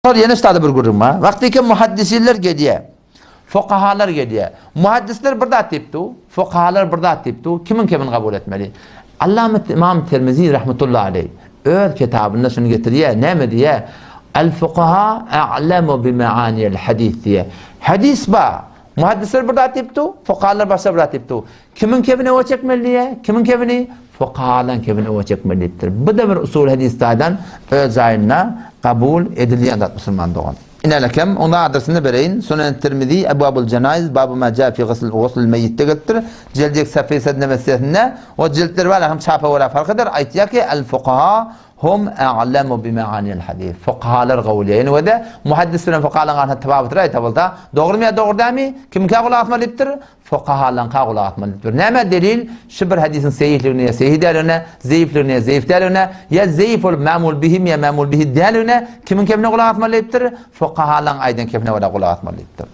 Ol ýene ştada bir gürrüň bar. Wagtyky muhaddisinler gelýär. Fukahalar gelýär. Muhaddisler bir zat diýip dur, fukahalar bir zat diýip dur. Kimiň kemini kabul etmeli? Allamet Imam Termizi rahmetullahi aleyh öz kitabynda şuny getirýär. Näme diýýär? El fukaha a'lemu bi maanil hadis diýýär. Hadis bar. Muhaddisler bir zat diýip dur, fukahalar başga bir zat diýip dur. Kimiň kebini owa çekmeli diýýär? Kimiň kebini? Fukahalaryň kebini owa çekmeli diýipdir. Bu-da bir usul hadys taýdan öz jaýynda kabul edilýän zat musulman dogan. Inelekem, onuň adresini bereýin, Sunen Tirmizi, Ebwabul Jenaiz, Babu ma jaa fi gusl guslil meýitde gelipdir. Jeldi ek safesede mesesinde, o jiltler bar, hem çapa görä fark eder, aýtýar ki, El fukaha Hum a'lemu bi ma'anil hadis. Fukahalar gowy bilýär. Ýene wede muhaddis bilen fukahalaryň arasynda tapawut raý tapylsa, dogrumy ýa dogry dälmi? Kimkä gulak asmaly diýipdir? Fukahalaryňka gulak asmaly diýipdir. Näme delil? Şu bir hadisiň sehihligine ýa sehih däldigine, zeýifligine ýa zeýif däldigine, ýa zeýif bolup ma'mul bihimi ýa ma'mul bihi däldigine kimiň kepine gulak asmaly diýipdir? Fukahalaryň aýdan kepine görä gulak asmaly diýipdir.